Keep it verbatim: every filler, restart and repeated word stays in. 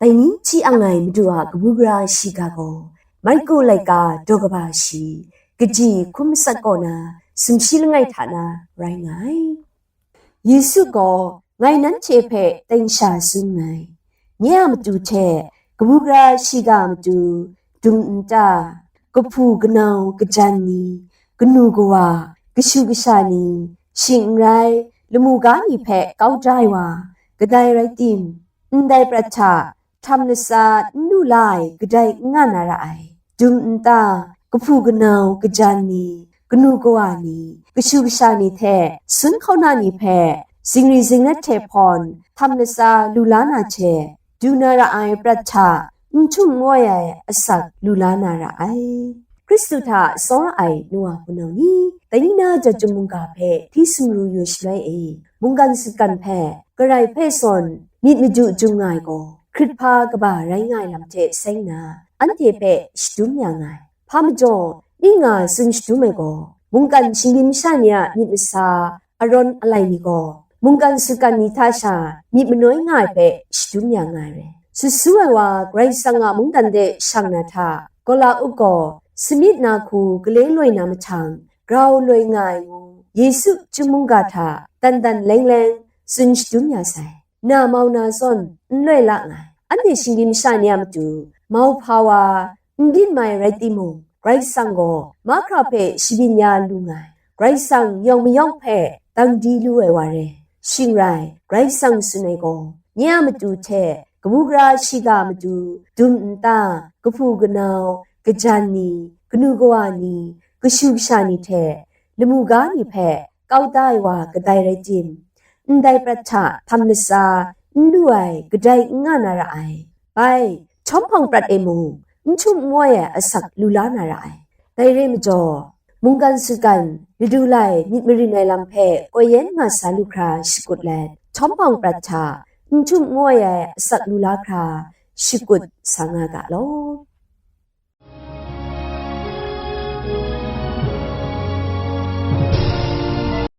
Dai ni hti ang ai Madu a kabu gara shiga gaw, Marku laika daw kaba shi, kaji hkum matsat kaw na, sumshi langai hta na rai nga ai. Yesu gaw, "Ngai nanhte hpe tangsha tsun nngai, nye a matu hte kabu gara shiga a matu, dum nta, kahpu kanau kajan ni, kanu kawa, kashu kasha ni, shing n rai, lamu ga ni hpe kau da ai wa, kadai rai tim, ndai prat hta htam latsa n lu la ai kadai n nga na ra ai. Dum nta, kahpu kanau kajan ni, kanu kawa ni, kashu kasha ni hte sun hkauna ni hpe zingri zingrat hte hpawn htam latsa lu la na hte, du na ra ai prat hta n htum ngoi ai asak lu la na ra ai." Hkristu hta tsawra ai nu wa hpunau ni, dai ni na chyum mungga hpe hti sumru yu shaloi e, mungkan sutgan hpe, karai hpe sawn myit madu jung nga ai gaw, hkrit hpa kaba rai nga ai lam hte seng nna, anhte hpe shadum ya nga ai. Hpa majaw, ning nga tsun shadum ai gaw, mungkan shinggyim masha ni a myit masa, arawn alai ni gaw, mungkan sutgan ni hta sha myit manoi nga ai hpe shadum ya nga ai rai. Sut su ai wa Karai Kasang a mungdan de shang na hta, Kola-uk gaw samyit na hku gale loi na mahtang, grau loi nga ai ngu, Yesu chyum mungga hta dan dan leng leng tsun shadum ya sai. Na mau na zawn n loi la nngai. Anhte shinggyim masha ni a matu mau hpa wa n byin mai rai timung, Karai Kasang gaw mahkra hpe shabyin ya lu nngai. Karai Kasang yawng mayawng hpe dang di lu ai wa re. Shing rai, Karai Kasang tsun ai gaw, nye a matu hte kabu gara shiga a matu, dum nta, kahpu kanau, kajan ni, kanu kawa ni, kashu kasha ni hte lamu ga ni hpe kau da ai wa kadai rai tim, ndai prat hta htam latsa n lu ai kadai n nga na ra ai. Bai, htawm hpawng prat e mung, n htum n ngoi ai asak lu la na ra ai. Dai re majaw, mungkan sutgan, ladu lai myit marin ai lam hpe koi yen nga sa lu hkra shakut let, htawm hpawng prat hta n htum n ngoi ai asak lu la hkra shakut sa nga ga law.